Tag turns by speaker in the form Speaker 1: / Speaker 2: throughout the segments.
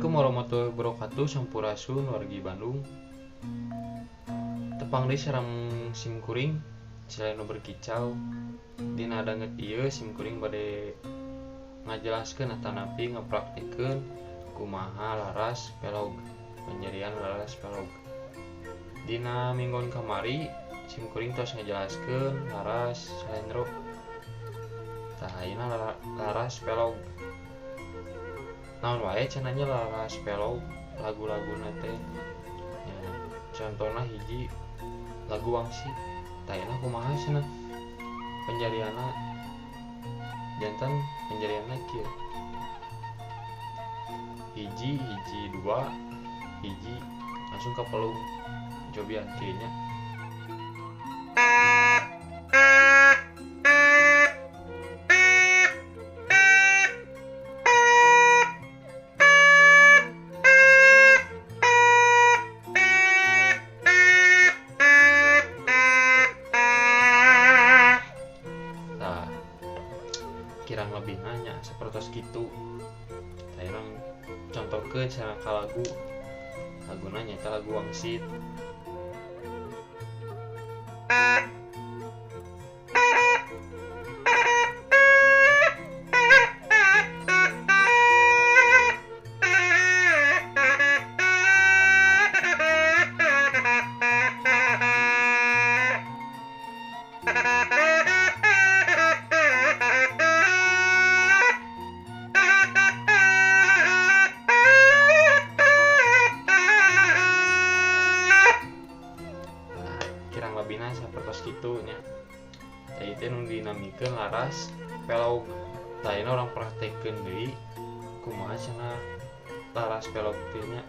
Speaker 1: Assalamualaikum warahmatullahi wabarakatuh. Sampurasun wargi Bandung. Tepang deui sareng simkuring selain nu berkicau. Dina danget ieu simkuring bade ngajelaskeun atanapi ngapraktikeun kumaha laras pelog, penjadian laras pelog. Dina minggon kamari simkuring tos ngajelaskeun laras salendro. Tah ayeuna laras pelog. Naon wae cenah nya laras pelog lagu-laguna teh nya, contohna hiji lagu Wangsit. Tah ayeuna kumaha cenah penjarianna, janten penjarianna kieu. Hiji hiji dua hiji langsung ka pelung cobian kieu nya. Kirang lebih nanya seperti gitu. Saya contohkeun cara ka lagu, laguna nyaeta lagu Wangsit. Kirang lebihna sapertos kitu nya. Tah teh nu dinamikeun laras pelog. Tah ayeuna urang praktekkeun deui kumaha cenah laras pelog teh nya.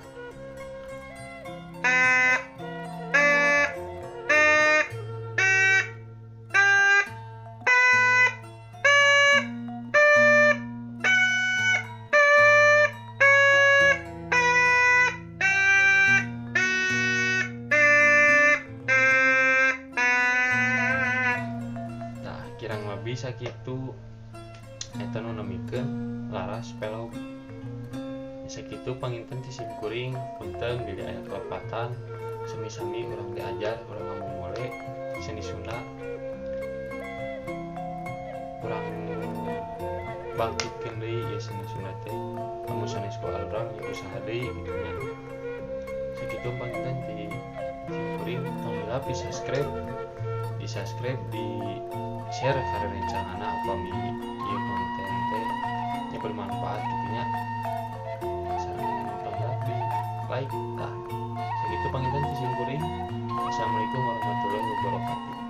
Speaker 1: Kirang lebih sakitu eta nu namikeun laras pelog. Sakitu panginten ti simkuring, punten bilih aya kalepatan. Sami-sami urang diajar, urang ngamumule seni Sunda, urang bangkitkeun deui ieu seni Sunda teh. Lamun sanes ku urang ya usaha deui kitu nya. Sakitu panginten ti simkuring, tong hilap di subscribe, di share karena rencana upami ieu konten teh nya bermanfaat kitu nya. Sareng tong hilap di like tah. Sakitu panginten ti simkuring. Assalamualaikum warahmatullahi wabarakatuh.